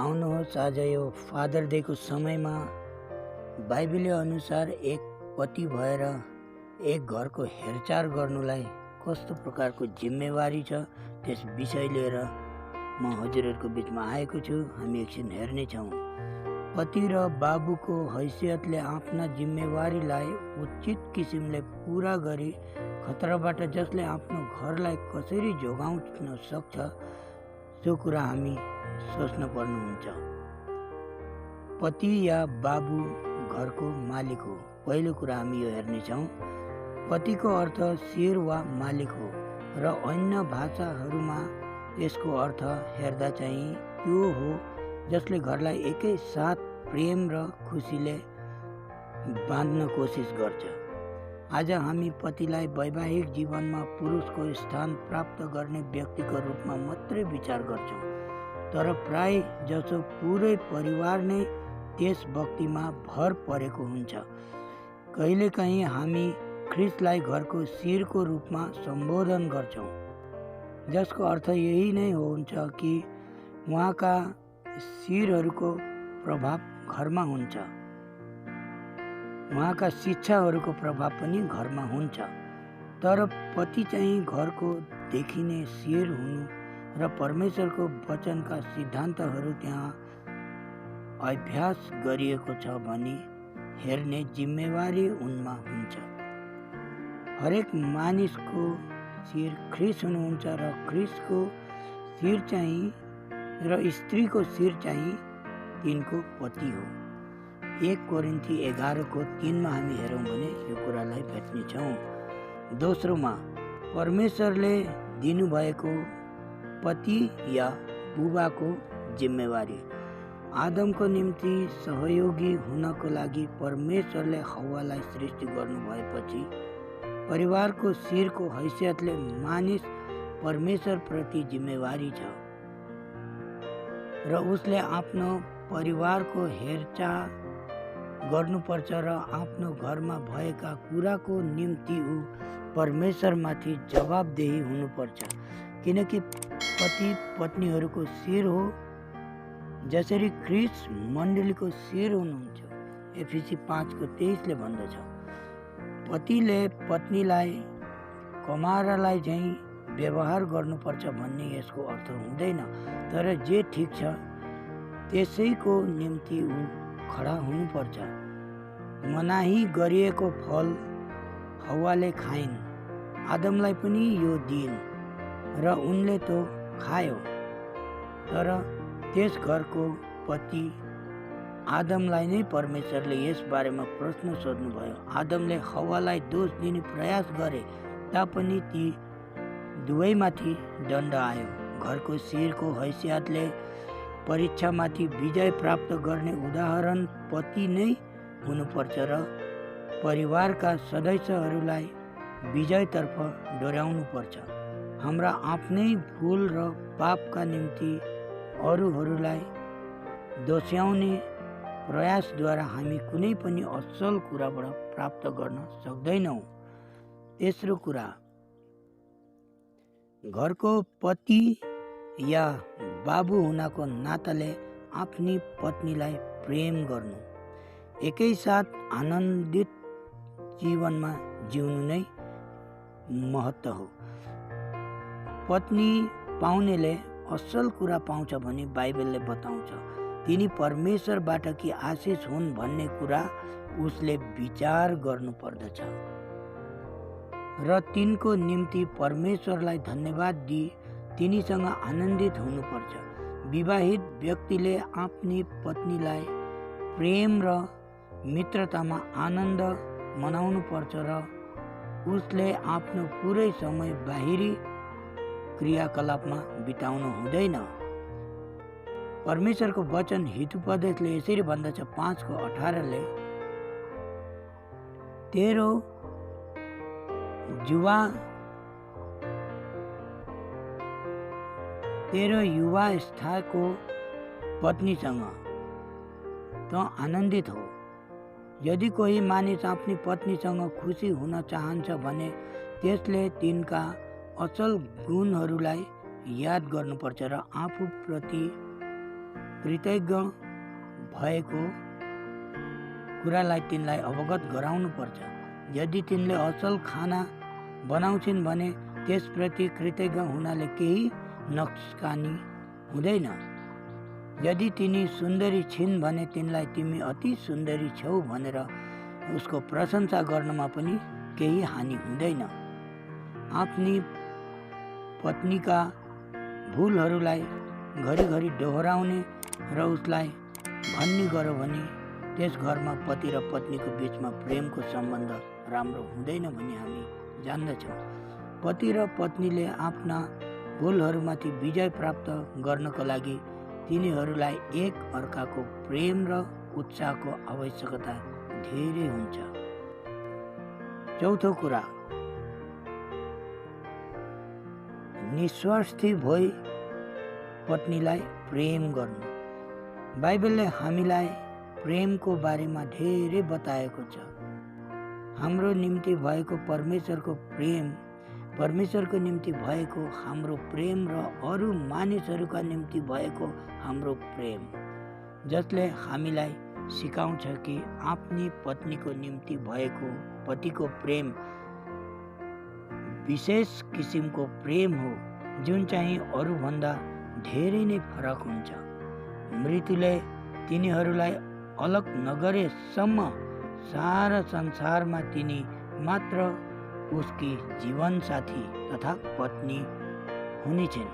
आउनुहोस् आज यो फादर डेको समयमा बाइबलीय अनुसार एक पति भएर एक घरको हेरचाह गर्नुलाई कस्तो प्रकारको जिम्मेवारी छ त्यस विषय लिएर म हजुरहरूको बिचमा आएको छु। हामी एकछिन हेर्नेछौँ। पति र बाबुको हैसियतले आफ्ना जिम्मेवारीलाई उचित किसिमले पुरा गरी खतराबाट जसले आफ्नो घरलाई कसरी जोगाउन सक्छ त्यो कुरा हामी सोच्न पर्नुहुन्छ। पति या बाबु घरको मालिक हो। पहिलो कुरा हामी यो हेर्नेछौँ। पतिको अर्थ शिर वा मालिक हो र अन्य भाषाहरूमा यसको अर्थ हेर्दा चाहिँ त्यो हो जसले घरलाई एकै साथ प्रेम र खुसीले बाँध्न कोसिस गर्छ। आज हामी पतिलाई वैवाहिक जीवनमा पुरुषको स्थान प्राप्त गर्ने व्यक्तिको रूपमा मात्रै विचार गर्छौँ, तर प्राय जसो पुरै परिवार नै त्यस व्यक्तिमा भर परेको हुन्छ। कहिलेकाहीँ हामी ख्रिस्टलाई घरको शिरको रूपमा सम्बोधन गर्छौँ, जसको अर्थ यही नै हुन्छ कि उहाँका शिरहरूको प्रभाव घरमा हुन्छ, उहाँका शिक्षाहरूको प्रभाव पनि घरमा हुन्छ। तर पति चाहिँ घरको देखिने शिर हुनु र परमेश्वरको वचनका सिद्धान्तहरू त्यहाँ अभ्यास गरिएको छ भनी हेर्ने जिम्मेवारी उनमा हुन्छ। हरेक मानिसको शिर ख्रिस्ट हुनुहुन्छ र ख्रिस्टको शिर चाहिँ र स्त्रीको शिर चाहिँ तिनको पति हो। 1 कोरिन्थी 11:3 हामी हेरौँ भने यो कुरालाई भेट्नेछौँ। दोस्रोमा परमेश्वरले दिनुभएको पति या बुबाको जिम्मेवारी। आदमको निम्ति सहयोगी हुनको लागि परमेश्वरले हव्वालाई सृष्टि गर्नुभएपछि परिवारको शिरको हैसियतले मानिस परमेश्वरप्रति जिम्मेवारी छ र उसले आफ्नो परिवारको हेरचाह गर्नुपर्छ र आफ्नो घरमा भएका कुराको निम्ति ऊ परमेश्वरमाथि जवाबदेही हुनुपर्छ, किनकि पति पत्नीहरूको शिर हो जसरी ख्रिस्ट मण्डलीको शिर हुनुहुन्छ। एफिसी 5:23 भन्दछ। पतिले पत्नीलाई कमारालाई झैँ व्यवहार गर्नुपर्छ भन्ने यसको अर्थ हुँदैन, तर जे ठिक छ त्यसैको निम्ति ऊ खडा हुनुपर्छ। मनाही गरिएको फल हव्वाले खाइन्, आदमलाई पनि यो दिइन् र उनले तो खायो। तर त्यस घरको पति आदमलाई नै परमेश्वरले यस बारेमा प्रश्न सोध्नुभयो। आदमले हव्वालाई दोष दिने प्रयास गरे तापनि ती दुवैमाथि दण्ड आयो। घरको शिरको हैसियतले परीक्षामाथि विजय प्राप्त गर्ने उदाहरण पति नै हुनुपर्छ र परिवारका सदस्यहरूलाई विजयतर्फ डोर्याउनुपर्छ। हाम्रा आफ्नै भुल र पापका निम्ति अरूहरूलाई दोस्याउने प्रयासद्वारा हामी कुनै पनि असल कुराबाट प्राप्त गर्न सक्दैनौँ। तेस्रो कुरा, घरको पति या बाबु हुनको नाताले आफ्नी पत्नीलाई प्रेम गर्नु, एकैसाथ आनन्दित जीवनमा जिउनु नै महत्त्व हो। पत्नी पाउनेले असल कुरा पाउँछ भने बाइबलले बताउँछ तिनी परमेश्वरबाट कि आशिष हुन् भन्ने कुरा उसले विचार गर्नुपर्दछ र तिनको निम्ति परमेश्वरलाई धन्यवाद दिई तिनीसँग आनन्दित हुनुपर्छ। विवाहित व्यक्तिले आफ्नी पत्नीलाई प्रेम र मित्रतामा आनन्द मनाउनुपर्छ र उसले आफ्नो पुरै समय बाहिरी क्रियाकलापमा बिताउनु हुँदैन। परमेश्वरको वचन हितोपदेशले यसरी भन्दछ 5:18 तेरो युवावस्थाको पत्नीसँग त आनन्दित हो। यदि कोही मानिस आफ्नी पत्नीसँग खुसी हुन चाहन्छ भने त्यसले तिनका असल गुणहरूलाई याद गर्नुपर्छ र आफूप्रति कृतज्ञ भएको कुरालाई तिनलाई अवगत गराउनुपर्छ। यदि तिनले असल खाना बनाउँछिन् भने त्यसप्रति कृतज्ञ हुनाले केही नक्सानी हुँदैन। यदि तिनी सुन्दरी छिन् भने तिनलाई तिमी अति सुन्दरी छौ भनेर उसको प्रशंसा गर्नमा पनि केही हानि हुँदैन। आफ्नी पत्नीका भुलहरूलाई घरिघरि दोहोऱ्याउने र उसलाई भन्ने गर्यो भने त्यस घरमा पति र पत्नीको बीचमा प्रेमको सम्बन्ध राम्रो हुँदैन भनी हामी जान्दछौँ। पति र पत्नीले आफ्ना भुलहरूमाथि विजय प्राप्त गर्नको लागि तिनीहरूलाई एक अर्काको प्रेम र उत्साहको आवश्यकता धेरै हुन्छ। चौथो कुरा, निस्वार्थी भई पत्नीलाई प्रेम गर्नु। बाइबलले हामीलाई प्रेमको बारेमा धेरै बताएको छ। हाम्रो निम्ति भएको परमेश्वरको प्रेम, परमेश्वरको निम्ति भएको हाम्रो प्रेम र अरू मानिसहरूका निम्ति भएको हाम्रो प्रेम, जसले हामीलाई सिकाउँछ कि आफ्नी पत्नीको निम्ति भएको पतिको प्रेम विशेष किसिमको प्रेम हो, जुन चाहिँ अरूभन्दा धेरै नै फरक हुन्छ। मृत्युले तिनीहरूलाई अलग नगरेसम्म सारा संसारमा तिनी मात्र उसकी जीवन साथी तथा पत्नी हुने छिन्।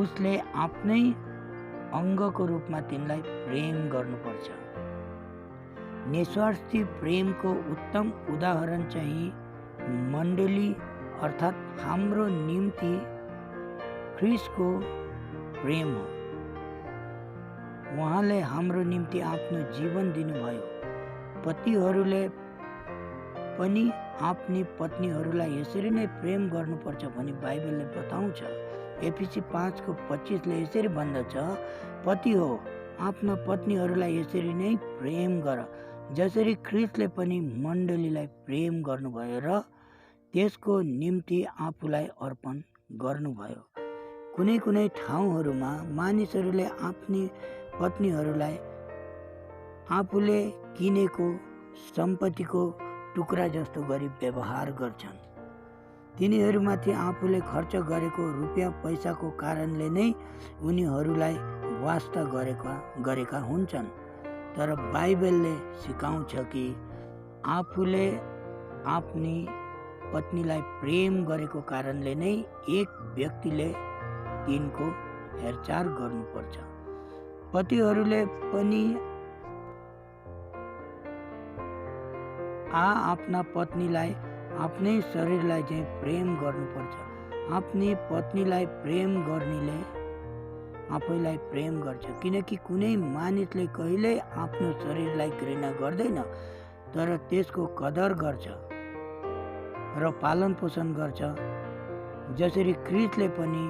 उसले आफ्नै अङ्गको रूपमा तिनलाई प्रेम गर्नुपर्छ। निस्वार्थी प्रेमको उत्तम उदाहरण चाहिँ मण्डली अर्थात् हाम्रो निम्ति ख्रिस्टको प्रेम हो। उहाँले हाम्रो निम्ति आफ्नो जीवन दिनुभयो। पतिहरूले पनि आफ्नी पत्नीहरूलाई यसरी नै प्रेम गर्नुपर्छ भनी बाइबलले बताउँछ। एफिसी 5:25ले यसरी भन्दछ, पति हो आफ्ना पत्नीहरूलाई यसरी नै प्रेम गर, जसरी ख्रिस्टले पनि मण्डलीलाई प्रेम गर्नुभयो र त्यसको निम्ति आफूलाई अर्पण गर्नुभयो। कुनै कुनै ठाउँहरूमा मानिसहरूले आफ्नी पत्नीहरूलाई आफूले किनेको सम्पत्तिको टुक्रा जस्तो गरी व्यवहार गर्छन्। तिनीहरूमाथि आफूले खर्च गरेको रुपियाँ पैसाको कारणले नै उनीहरूलाई वास्ता गरेका हुन्छन्। तर बाइबलले सिकाउँछ कि आफूले आफ्नी पत्नीलाई प्रेम गरेको कारणले नै एक व्यक्तिले तिनको हेरचाह गर्नुपर्छ। पतिहरूले पनि आफ्ना पत्नीलाई आफ्नै शरीरलाई चाहिँ प्रेम गर्नुपर्छ। आफ्नी पत्नीलाई प्रेम गर्नेले आफैलाई प्रेम गर्छ, किनकि कुनै मानिसले कहिल्यै आफ्नो शरीरलाई घृणा गर्दैन, तर त्यसको कदर गर्छ र पालन पोषण गर्छ, जसरी ख्रिस्टले पनि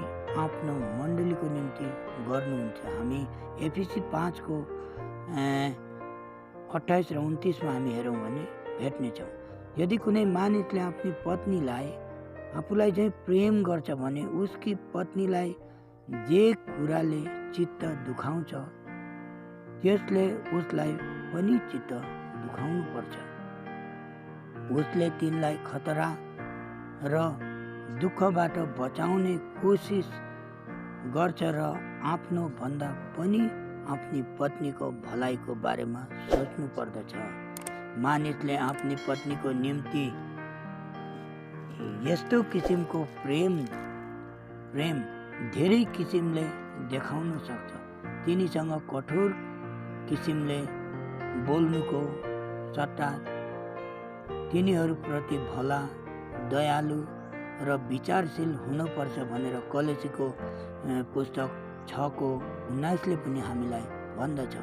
आफ्नो मण्डलीको निम्ति गर्नुहुन्छ। हामी एफिसी 5:28 र 29 हामी हेरौँ भने भेट्नेछौँ। यदि कुनै मानिसले आफ्नी पत्नीलाई आफूलाई चाहिँ प्रेम गर्छ भने उसकी पत्नीलाई जे कुराले चित्त दुखाउँछ त्यसले उसलाई पनि चित्त दुखाउनु पर्छ। उसले तिनलाई खतरा र दुःखबाट बचाउने कोसिस गर्छ र आफ्नो भन्दा पनि आफ्नी पत्नीको भलाइको बारेमा सोच्नु पर्दछ। मानिसले आफ्नी पत्नीको निम्ति यस्तो किसिमको प्रेम धेरै किसिमले देखाउन सक्छ। तिनीसँग कठोर किसिमले बोल्नुको सट्टा तिनीहरूप्रति भला, दयालु र विचारशील हुनुपर्छ भनेर कलेसीको पुस्तक 6:19ले पनि हामीलाई भन्दछ।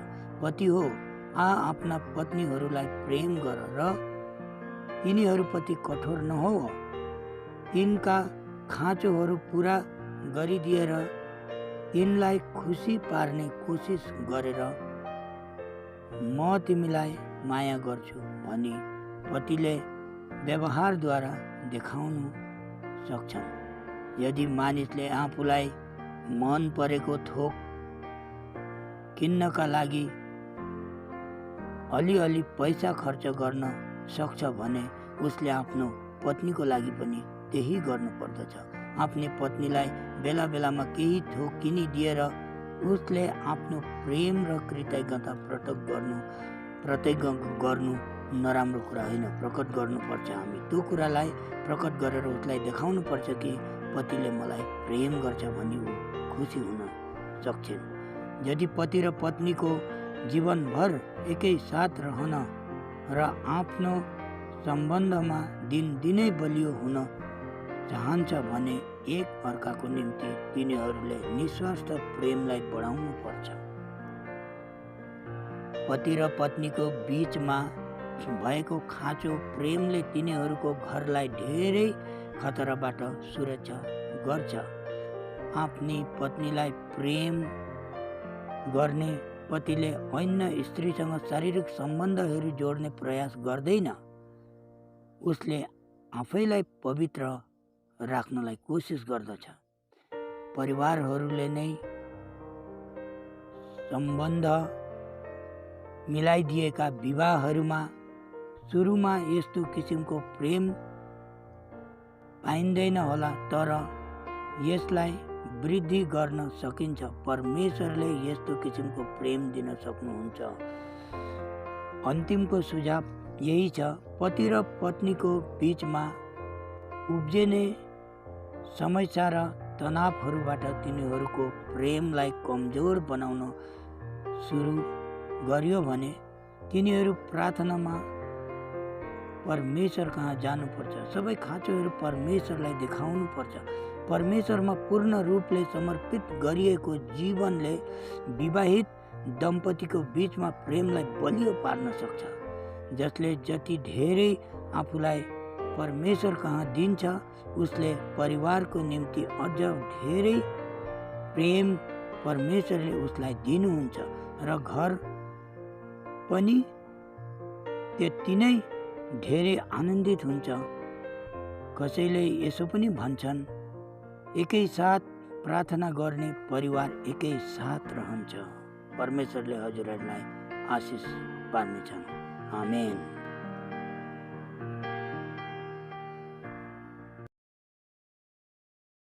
पति हो आफ्ना पत्नीहरूलाई प्रेम गर र तिनीहरूप्रति कठोर नहो। तिनका खाँचोहरू पुरा गरिदिएर तिनलाई खुसी पार्ने कोसिस गरेर म तिमीलाई माया गर्छु भनी पतिले व्यवहारद्वारा देखाउन सक्छन्। यदि मानिसले आफूलाई मन परेको थोक किन्नका लागि अलिअलि पैसा खर्च गर्न सक्छ भने उसले आफ्नो पत्नीको लागि पनि त्यही गर्नुपर्दछ। आफ्नो पत्नीलाई बेला बेलामा केही थोक किनिदिएर उसले आफ्नो प्रेम र कृतज्ञता प्रकट गर्नु नराम्रो कुरा होइन, प्रकट गर्नुपर्छ। हामी त्यो कुरालाई प्रकट गरेर उसलाई देखाउनु पर्छ कि पतिले मलाई प्रेम गर्छ भनी ऊ खुसी हुन सक्छन्। यदि पति र पत्नीको जीवनभर एकै साथ रहन र आफ्नो सम्बन्धमा दिनदिनै बलियो हुन चाहन्छ भने एक अर्काको निम्ति तिनीहरूले निस्वार्थ प्रेमलाई बढाउनु पर्छ। पति र पत्नीको बीचमा भएको खाँचो प्रेमले तिनीहरूको घरलाई धेरै खतराबाट सुरक्षा गर्छ। आफ्नी पत्नीलाई प्रेम गर्ने पतिले अन्य स्त्रीसँग शारीरिक सम्बन्धहरू जोड्ने प्रयास गर्दैन, उसले आफैलाई पवित्र राख्नलाई कोसिस गर्दछ। परिवारहरूले नै सम्बन्ध मिलाइदिएका विवाहहरूमा सुरुमा यस्तो किसिमको प्रेम पाइँदैन होला, तर यसलाई वृद्धि गर्न सकिन्छ। परमेश्वरले यस्तो किसिमको प्रेम दिन सक्नुहुन्छ। अन्तिमको सुझाव यही छ, पति र पत्नीको बीचमा उब्जिने समस्या र तनावहरूबाट तिनीहरूको प्रेमलाई कमजोर बनाउन सुरु गर्यो भने तिनीहरू प्रार्थनामा परमेश्वर कहाँ जानुपर्छ। सबै खाँचोहरू परमेश्वरलाई देखाउनु पर्छ। परमेश्वरमा पूर्ण रूपले समर्पित गरिएको जीवनले विवाहित दम्पतिको बीचमा प्रेमलाई बलियो पार्न सक्छ, जसले जति धेरै आफूलाई परमेश्वर कहाँ दिन्छ उसले परिवारको निम्ति अझ धेरै प्रेम परमेश्वरले उसलाई दिनुहुन्छ र घर पनि त्यति नै धेरै आनन्दित हुन्छ। कसैले यसो पनि भन्छन्, एकै साथ प्रार्थना गर्ने परिवार एकै साथ रहन्छ। परमेश्वरले हजुरहरूलाई आशिष पार्नेछन्। आमेन।